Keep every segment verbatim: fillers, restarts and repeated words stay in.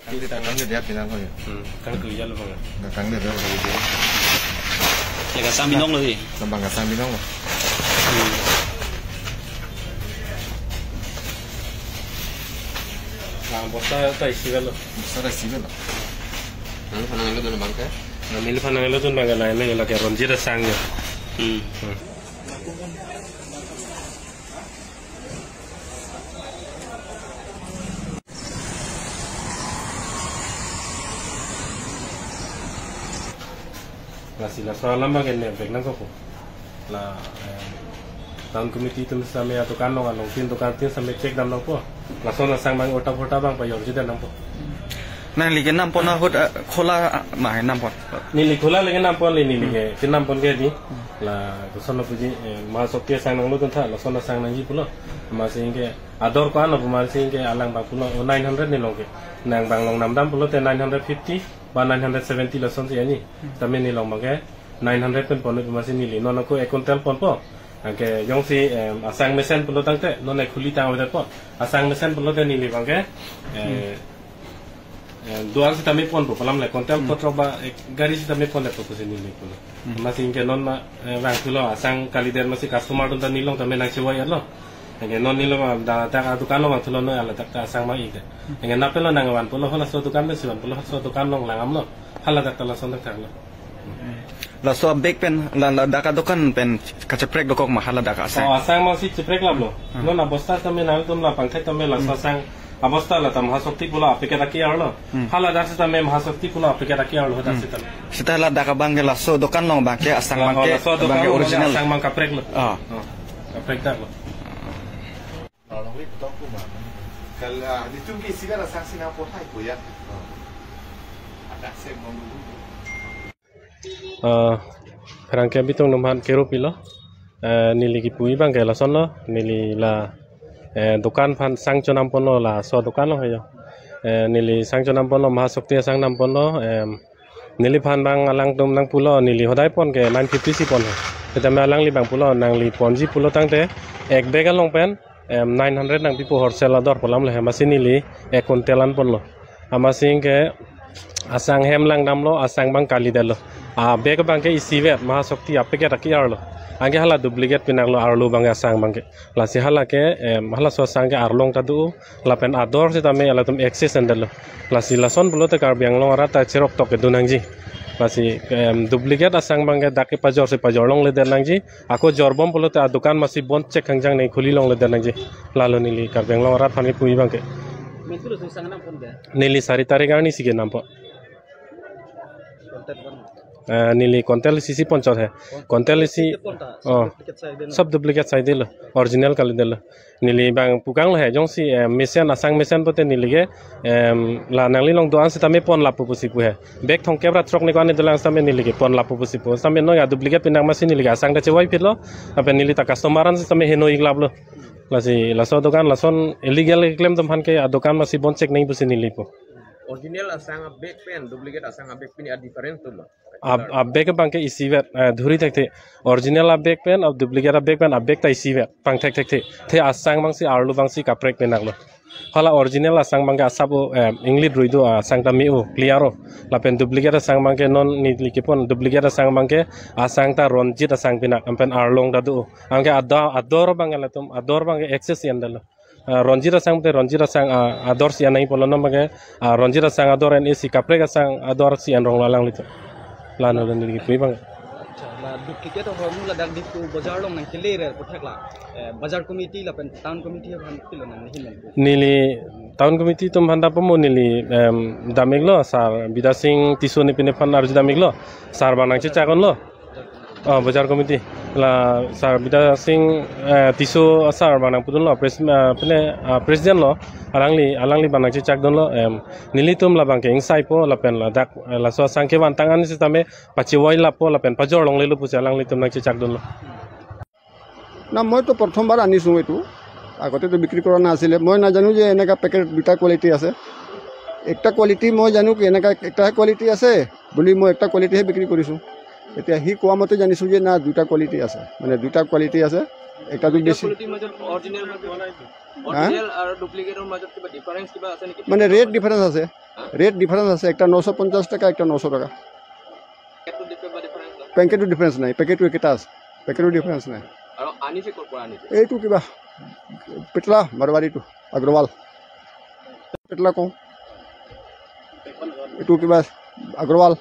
Kangli ta kangli dia pinang ko ya. Hmm, kangtui ya lo bang. Nggak kangli dia. Ya kasam binong lo di. Sambang kasam binong lo. Hmm. Nah, bosta ta isi lo. Bosta ta isi lo. Nang panang lo dun bang ke? Nang mil panang lo dun bang ke, lain lo lake Ronjit asang ya. Hmm. Hmm. Lasi laso alam bang ke ne bek nang koko. La, eh, town committee atum sitame adukan along along tin dukan tin sitame check dam nangpo. Lason asang bang orta porta bang pajor jida nangpo. Nangli ke nampon ahut, eh, khola, ah, ma nampon. Neli khola lagi nampon le neli ke, hmm, ke nampon ke di. Hmm. La, koson puji, eh, Mahashakti asang nanglo tuntha, lason asang nangji pulo. Amatsi ke ador ko-an lo amatsi ke alang bang pulo, oh, nine hundred ni long ke. Nang bang long namdam pulote nine hundred fifty ba nine hundred seventy lason si ani. Hmm. Tame neli long bang ke nine hundred pen pon amatsi neli non ako ek kuntal ponpo. Anke jongsi, em, asang mesen pulo tangte, non ek khuli tang avedet po. Asang mesen pulote neli bang ke, eh, hmm, eh, duan sitame ponpo, palam le, kuntal, hmm, kotrok ba, eh, gari sitame ponpo pusi neli pulo. Hmm. Amatsi ke non ma, eh, vangthulo, asang kalidet amatsi customer atum ta neli long tame nangchewai lo. Anke non neli long, ah, da, dak adukan along vangthulo non, ala dak ta asang ma ik de. Anke napelo nangvan pulo, halaso adukan pensi van pulo, halaso adukan along lang-am lo. Hala dak ta lason dak thaklo. Laso abag pen, la, ladak adukan pen kacheprek dokok ma haladak asang? Oh, asang amatsi cheprek laplo. Hmm. Non abosta tame nangtum la pangthek tame laso, hmm, asang abosta la ta Mahashakti pulo apacket aki arlo. Hmm. Haladak sitame Mahashakti pulo apacket aki arlo hadak, hmm, sitame. Sita ladak abang ke laso adukan along bang ke asang, la, bang, oh, ke laso adukan bang ke along original asang bang kaprek lo. Ah. Oh, kaprek dak lo. Along ri putok kuma. Kal, ah, nitum ke isigar asang si nangpon hai ko ya. Oh. Adak se mong dulu. Eh, pherangke abitung atum aphan kero pilo. Eh, neli kipu abang ke lason lo, neli la, eh, dukan aphan sang chonam ponlo, laso dukan along he jo. Eh, neli sang chonam ponlo, Mahashakti asang nam ponlo, em, neliphan bang alangtum nangpulo, neli hodai pon ke nine fifty si pon he. Sitame alangli bang pulo, nangli ponji pulo tangte, ek bag along pen, em, nine hundred nangpipo wholesale ador pu alam le he, amatsi neli ek kuntal an ponlo. Amatsi ke asang hem lang damlo, asang bang kalidetlo. Abag bang ke isivet, Mahashakti apacket aki arlo. Anke hala duplicate pinaklo arlo bang ke asang bang ke. Lasi hala ke, em, halaso asang ke arlong ta do, lapen ador sitame latum access endetlo. Lasi lason pulote Karbi Anglong arat ta cheroktok kedun nangji. Lasi, em, duplicate asang bang ke dak kepajor si pajor longledet nangji. Ako jorbom pulote adukan amatsi bon chek hangjang ne khuli longledet nangji. Lalo neli Karbi Anglong arat aphan kipu abang ke. Mentu lo sung sang nam pon ke? Neli sari tarik arni si kenam po. Kuntal pon. Eh, neli kuntal isi si ponchot he. Kuntal isi. Kuntal isi pon ta, oh, sab duplicate side lo. Sab duplicate side lo. Original kalidetlo. Neli bang pu kanglo he, jongsi, eh, mesen asang mesen pote neli ke, em, la nangli long do-an sitame pon lapu pusi pu he. Bag thomkep ra throk ni ko-an ni dolang sitame neli ke pon lapu pusi pu. Sitame non ya duplicate pinak amatsi neli ke asang ta chewai phitlo. Lapen neli ta customer an sitame heno ik laplo. Lasi laso adukan lason illegal keklem atum aphan ke adukan amatsi bon chek nangji pusi neli pu. Original asang abag pen duplicate asang abag pen a-difference atum ma? Ab-, abag bang ke isivet, eh, dhuri thekthe. Original abag pen, ab duplicate abag pen, abag ta isivet, pangthek thekthe. The asang bang si arlo bang si kaprek pinaklo. Hala original asang bang ke asap o, eh, inglit rui do, asang ta me-o, clear o. Lapen duplicate asang bang ke non neli kepon, duplicate asang bang ke asang ta Ronjit asang pinak, lapen arlong ta do. Anke ada, ador bang ke latum, ador bang ke access endetlo. Ah, Ronjit asang te Ronjit asang, ah, ador si an nangji pulo non bang ke, ah, Ronjit asang ador an isi kaprek asang ador si an rong lo alanglitum. Lalo neli kipu abang. Acha, la duplicate ahormu ladak Diphu bazar along nangkele re puthak la, eh, bazar committee lapen town committee aphan pilo nangji men. Neli town committee atum aphan ta pamo neli, em, dam iklo, sir Bidya Sing Tisso ne pine aphan arju dam iklo, sir bang nangchechak unlo. Oh, bazar committee. La sir Bidya Sing, eh, Tisso sir bang nangpudunlo, pres-, eh, pine, ah, president lo, alangli, alangli bang nangchechak dunlo, em, nelitum la bang ke ingsai po, lapen ladak, eh, laso asang kevan tang an sitame pachewai lapo, lapen pajor longlelo pusi alanglitum nangchechak dunlo. না, মই তো প্ৰথমবাৰ আনিছোঁ এইটো। আগতেতো বিক্ৰী কৰা নাছিলে। মই নাজানো যে এনেকা পেকেট দুটা কোৱালিটি আছে। একটা কোৱালিটি মই জানো কি এনেকা একটা কোৱালিটি আছে বুলি মই একটা কোৱালিটিহে বিক্ৰী কৰিছোঁ। এতিয়া সি কোৱা মতে জানিছোঁ যে না, দুটা কোৱালিটি আছে, মানে দুটা কোৱালিটি আছে। এটাতো দুটা বেছি কোৱালিটিৰ মাজত অৰিজিনেল, হা? অৰিজিনেল আৰু ডুপ্লিকেটৰ মাজত কিবা ডিফাৰেন্স কিবা আছে নেকি? মানে ৰেট ডিফাৰেন্স আছে। হা? ৰেট ডিফাৰেঞ্চ আছে, একটা নশ পঞ্চাশ টাকা, একটা নশ টাকা। পেকেটটো ডিফাৰেঞ্চ বা ডিফাৰেঞ্চ নাই? পেকেটটো ডিফাৰেঞ্চ নাই, পেকেটটো একেটা আছে, পেকেটটো ডিফাৰেঞ্চ নাই। আৰু আনিছে ক'ৰ পৰা আনিছে? এইটো কিবা পেটলা মাৰোৱাৰীটো, আগৰৱাল পেটলা কওঁ, এইটো কিবা আগৰৱাল।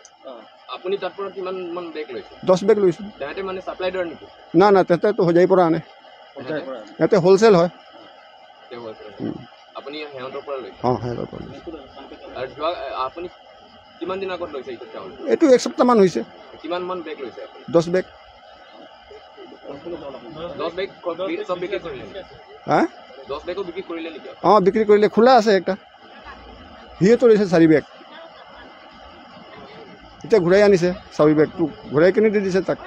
আপুনি তাৰ পৰা কিমান মান বেগ লৈছে? দহ বেগ লৈছোঁ। তেহেঁতে মানে ছাপ্লাইডাৰ নেকি? না না, তেহেঁতেতো হোজাইৰ পৰা আনে, ইয়াতে হ'লচেল হয়। তেওঁ আছে। উম। আপুনি সিহঁতৰ পৰা লৈছে? অ, সিহঁতৰ পৰা লৈছোঁ। আৰু যোৱা, আপুনি কিমান দিন আগত লৈছে এইটো চাউল? এইটো এক সপ্তাহমান হৈছে। কিমান মান বেগ লৈছে আপুনি? দহ বেগ। দহ বেগ খ-, বি-, চব বিক্ৰী কৰিলে নেকি? হা? দহ বেগো বিক্ৰী কৰিলে নেকি? অ, বিক্ৰী কৰিলে, খোলা আছে একটা। সিয়েতো লৈছে চাৰি বেগ। এতিয়া ঘূৰাই আনিছে চাৰি বেগটো, ঘূৰাই কিনি দি দিছে তাক।